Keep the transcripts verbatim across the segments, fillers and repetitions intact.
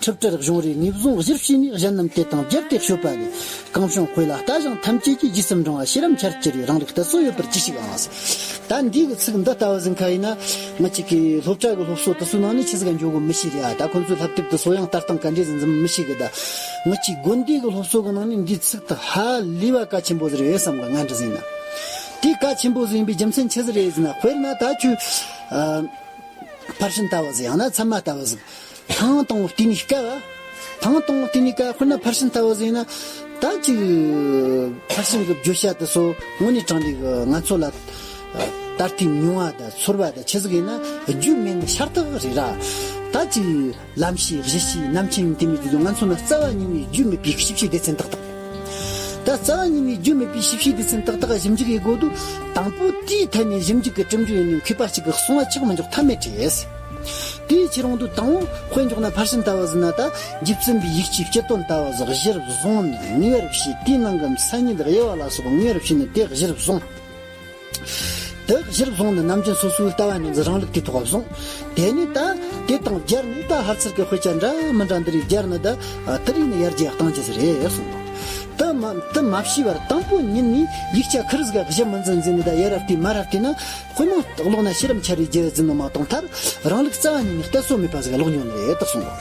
ཁྲི་བྲག་གཞུང་རིས་ངོས་བཟུང་གཞིར་བྱས་ནས། གཞན་རྣམས་དེ་དང་སྦྱར་ཏེ་སྤྱོད་པ་ལས། གང་བྱུང་དཔེ་ལ་ལྟ་ཞིང་ཐམས་ཅད་ཀྱིས། རྗེས་སུ་འབྲང་བ་ཤེས་རབ་འཆར་གྱུར་པའི། རང་ལུགས་གཏད་སོ་ཡོད་པར་ཅི་ཞིག་ཨང་། ད་འདི་གི་ཚིག་འདི་ལྟ་བུ་ཟིག་ག་ཡིན་ན། ང་ཅིག་གི་སློབ་གྲྭ་གི་སློབ་གསོ་དེ་ཚོའི་ནང་ནས་ཆི་ཟིག་ག་འཇོག་གི་མི་ཤེས་རེད་ཨ། ད་ཁོང་ཚོའི་བསླབ་དེབ་དེ་ཚོ་ཡང་ལྟ་སྟངས་ག་འདྲས་ཟིག་འཛིན་མི་ཤེས་གི། ད་ང་ཅིག་དགོན་སྡེ་གི་སློབ་གསོ་གི་ནང་ནས་འདིའི་ཚིག་དེ་ཧ་ལས་པ་གལ་ཆེན་པོ་ཟིག་རེད་བསམ་གི། ང་འདྲ་ཟིག་ཡིན་ན། དེ་གལ་ཆེན་པོ་ཟིག་ཡིན་པའི་རྒྱུ་མཚན་ཆི་ཟིག་རེད་ཟེར་ན། དཔེར་ན་ད་ཁྱོད་ཨ། ཕར་ཕྱིན་ལྟ་བུ་ཟིག་ཡང་ན་ཚད་མ་ལྟ་བུ་ཟིག་ཐང་དང་པོ་བལྟས་ནས་དཀའ་བ། ཐང་དང་པོ་བལྟས་ནས་དཀའ། དཔེར་ན་ཕར་ཕྱིན་ལྟ་བུ་ཟིག་ཡིན་ན། ད་ཅིག་ཕར་ཕྱིན་གྱི་བརྗོད་བྱ་དེ་ཚོ་དངོས་གནས་དྲང་གནས་ཀྱི་ང་ཚོ་ལ་ད་ལྟའི་མྱོང་བ་དང་ཚོར་བ་དང་ཆི་ཟིག་ཡིན་ན་རྒྱུས་མེད་ནི་ཤ་སྟག་རེད་ར། ད་ཅིག་ལམ་ཤེས་གཞི་ཤེས་རྣམ་མཁྱེན་དེ་མོ་དེ་ཚོ་ང་ཚོ་ནི་རྩ་བ་ཉིད་ནས་རྒྱུས་མེད་པའི་ཤེས་བྱའི་སྡེ་ཚན་ཏག་ཏག་ད་རྩ་བ་ཉིད་ནས་རྒྱུས་མེད་པའི་ཤེས་བྱའི་སྡེ་ཚན་ཏག་ཏག་ཞིབ་འཇུག་ཡེད་དགོས་དུས། དང་པོ་དེའི་ཐད་ནས་ཞིབ་འཇུག་གི་གྲུབ་འབྲས་ཡིན་ནོ་མཁས་པ་གཅིག་གིས་གསུང་བ་ཆགས་མི་འཇོག་ཐབས་མེད་རེད། དེའི་ཕྱིར་རང་དུ་དང་པོ་དཔེ་འཇོག་ན་ཕར་ཕྱིན་ལྟ་བུ་ཟིག་ན། ད་རྗེ་བཙུན་པའི་ཡིག་ཆའི་སྤྱི་དོན་ལྟ་བུ་ཟིག་གཞིར་བཟུང་ནས་ངེས་པར་བྱས། དེའི་ནང་གི་མཚན་ཉིད་དབྱེ་བ་ལ་སོགས་ངེས་པར་བྱས་ནས་དེ་གཞིར་བཟུང་། དེ་གཞིར་བཟུང་ནས་ནམ་རྒྱུན་སོ་སོའི་ལྟ་བ་ནི་རང་ལུགས་དེ་ཐོག་བཟུང་། དེ་ནས་ད་དེ་དང་སྦྱར་ནས་ད་ཕར་ཚུར་གྱི་དཔེ་ཆ་འདྲ་མི་འདྲ་འདི་རིགས་སྦྱར་ནས། ད་དེ་རིགས་ནི་ཡར་རྒྱས་གཏོང་རྒྱུ་ཟིག་རེད་གསུངས། དེ་མ་དེ་མ་བྱས་པར་དང་པོ་ཉིད་ནས་ཡིག་ཆ་ཁེར་ཟིག་གཞི་མི་འཛིན་འཛིན་ནས། ད་ཡར་ར་བལྟས་མར་ར་བལྟས་ན། དཔེ་མ་ཀློག་ན་ཤེས་རབ་འཆར་བའི་རྒྱུ་འཛིན་ནོ་མ་གཏོགས། མཐར་རང་ལུགས་རྩ་བ་ཉིད་ནས་གཏད་སོ་མེད་པ་ཟིག་ལོག་འགྱོ་ནི་རེད་ད་གསུངས།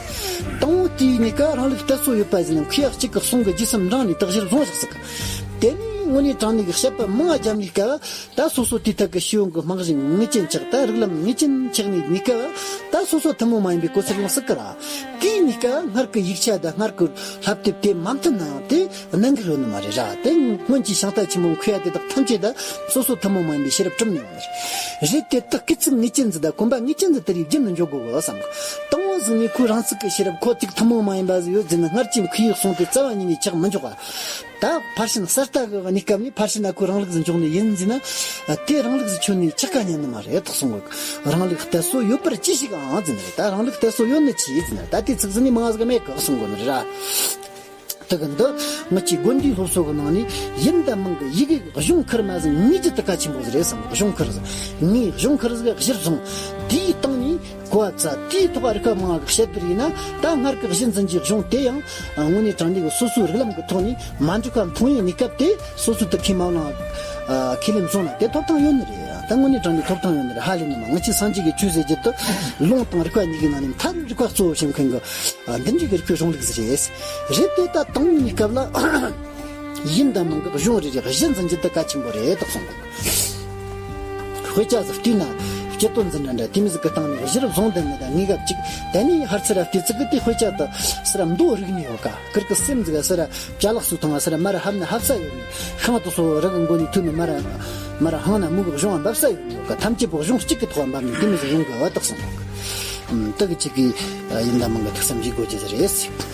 དང་པོ་དེའི་ནས་ཀ་རང་ལུགས་གཏད་སོ་ཡོད་པ་ཟིག་ན། མཁས་པ་གཅིག་གི་གསུང་གི་རྗེས་སུ་འབྲངས་ནས་དེ་གཞིར་བཟུང་བཞག་ཟིག་དེ་ནས་དངོས་གནས་དྲང་གནས་ཀྱི་བཤད་པ་མང་བ་བརྒྱབ་ནས་སྐབས། ད་སོ་སོ་དེའི་ཐད་ཀྱི་ཤེས་ཡོན་གྱི་རྨང་གཞི་ངེས་ཅན་ཆགས། ད་རིགས་ལམ་ངེས་ཅན་ཆགས་ནས་ནས་སྐབས། ད་སོ་སོ་ཐུན་མོང་མ་ཡིན་པའི་གོ་སར་ཡོང་སྲིད་ཀི་ར། དེའི་ནས་སྐབས་སྔར་གྱི་ཡིག་ཆ་དང་སྔར་གྱི་བསླབ་དེབ་དེ་མ་མཐུན་ནའང་དེ་གནད་འགག་ཡོད་ནི་མ་རེད་ར། དེ་སྔོན་གྱི་ཤིང་རྟ་ཆེན་པོ་མཁས་པ་དེ་དག་ཐམས་ཅད་ད་སོ་སོ་ཐུན་མོང་མ་ཡིན་པའི་ཤེས་རབ་གྲུབ་ནས་ཡོང་ནི་རེད། རེད་དེ་ད་སྐུལ་ཚིག་ངེས་ཅན་ཟིག་དང་གོམ་པ་ངེས་ཅན་ཟིག་དེ་རིགས་བརྒྱུད་ནས་འཇོག་དགོས་གི་བསམ་གི། དང་པོ་ཟིག་ནས་ཁོའི་རང་ཚུགས་ཀྱི་ཤེས་རབ་ཁོ་ཅིག་ཐུན་མོང་མ་ཡིན་པ་ཟིག་ཡོད་ཟེར་ན། སྔར་གྱི་མཁས་པའི་གསུང་དེ་རྩ་བ་ཉིད་ནས་ཆགས་མི་འཇོག་ག་ད་ཕར་ཕྱིན་གསར་ལྟ་གི་གནས་སྐབས་ནས་ཕར་ཕྱིན་ན་ཁོའི་རང་ལུགས་སུ་འཇོག་ནི་ཡིན་ཟེར་ན། དེ་རང་ལུགས་སུ་ཁྱོན་ནས་ཆགས་ཀ་ཉན་ནི་མ་རེད་ད་གསུང་གི། རང་ལུགས་གཏད་སོ་ཡོད་པར་ཅི་ཞིག་ཨང་ཟེར་ནི་རེད། ད་རང་ལུགས་གཏད་སོ་ཡོད་ནི་ཅི་ཟེར་ནི་རེད། ད་དེ་ཚིག་ཟིག་ནས་མང་ཟིག་མེད་གི་གསུང་གོ་ནི་རེད་ར། དེ་གི་འདི་ང་ཅིག་དགོན་སྡེའི་སློབ་གསོ་གི་ནང་ནས་ཡིན་དང་མིན་གི་ཡི་གེ་གི་གཞུང་ཁུར་མ་ཟིག་ངེས་རྒྱུ་དེ་གལ་ཆེན་པོ་ཟིག་རེད་བསམ། གཞུང་ཁུར་ཟིག་ངས་གཞུང་ཁུར་ཟིག་གཞིར་བཟུང་། དེའི་སྟེང་ནས་གོ་བ་བཙལ། དེའི་ཐོག་རིག་པ་མང་བ་གི་བཤད་པ་ཡིན་ན། ད་སྔར་གི་གཞི་འཛིན་གྱི་གཞུང་དེ་ཡང་དངོས་གནས་དྲང་གནས་ཀྱི་སོ་སོའི་རིགས་ལམ་གྱི་ཐོག་ནས་མ་འགྲིག་པ་མཐོང་ཡོད་གནས་སྐབས་དེ། སོ་སོའི་དེ་ཁས་མ་བླངས་ཁས་ལེན་བཟུང་ན་དེ་ཐོབ་ཐང་ཡོད་ནི་རེད། ད་དངོས་གནས་དྲང་གནས་ཐོབ་ཐང་ཡོད་ནི་རེད། ཧ་ལས་ནི་མ། ང་ཅིག་སངས་རྒྱས་ཀྱི་ཆོས་ཟེར་རྒྱུ་དེ་ལུང་དང་རིགས་པ་གཉིས་ཀྱི་ནང་ནས་མཐར་རིགས་པ་གཙོ་བོ་བྱེད་མཁན་གྱི་འདི་འདྲའི་གི་རིག་པའི་གཞུང་ལུགས་ཟིག་རེད། རེད་དེ་ད་དང་པོའི་སྐབས་ལ་ཡིན་དང་མིན་གྱི་གཞུང་རེ་རེ་གཞི་འཛིན་རྒྱུ་དེ་གལ་ཆེན་པོ་རེད་ད་གསུངས། དཔེ་ཆ་ཟིག་བལྟས་ན་སྤྱི་དོན་འཛིན་གྲྭ་འདྲ་དེ་མོ་ཟིག་གི་སྟེང་ནས་གཞིར་བཟུང་དེ་ནི་ད་ངེས་སྐབས་གཅིག་དེ་ནས་ཕར་ཚུར་བལྟས་ཚིག་གི་དེ་དཔེ་ཆ་དེ་སི་ར་མདོ་རིག་ནས་ཡོད་ཀ། ཁིར་གི་སེམས་ཟིག་སི་ར་ཅ་ལག་སུ་ཐང་སི་ར་མ་ར་ཧབ་ན་ཧབ་ས་ཡོད་ནི། ཤིང་དེ་ཚོ་རི་གི་མགོ་ནས་ཐུག་ནས་མ་ར་མ་ར་ཧང་ན་མུ་གི་གཞུང་བ་འབབ་ས་ཡོད་ནི་ཡོད་ཀ། ཐམས་ཅད་པོ་གཞུང་གཅིག་གི་ཐོག་བ་འབབ་ནས་དེ་མོ་ཟིག་ཡོང་གི་བ་ད་གསུངས་ཡོད་ཀ། ཨམ། དེ་གི་གཅིག་གི་ཡིན་དང་མིན་གི་ཐུགས་བསམ་བཞེས་དགོས་རྒྱུ་ཟིག་རེད།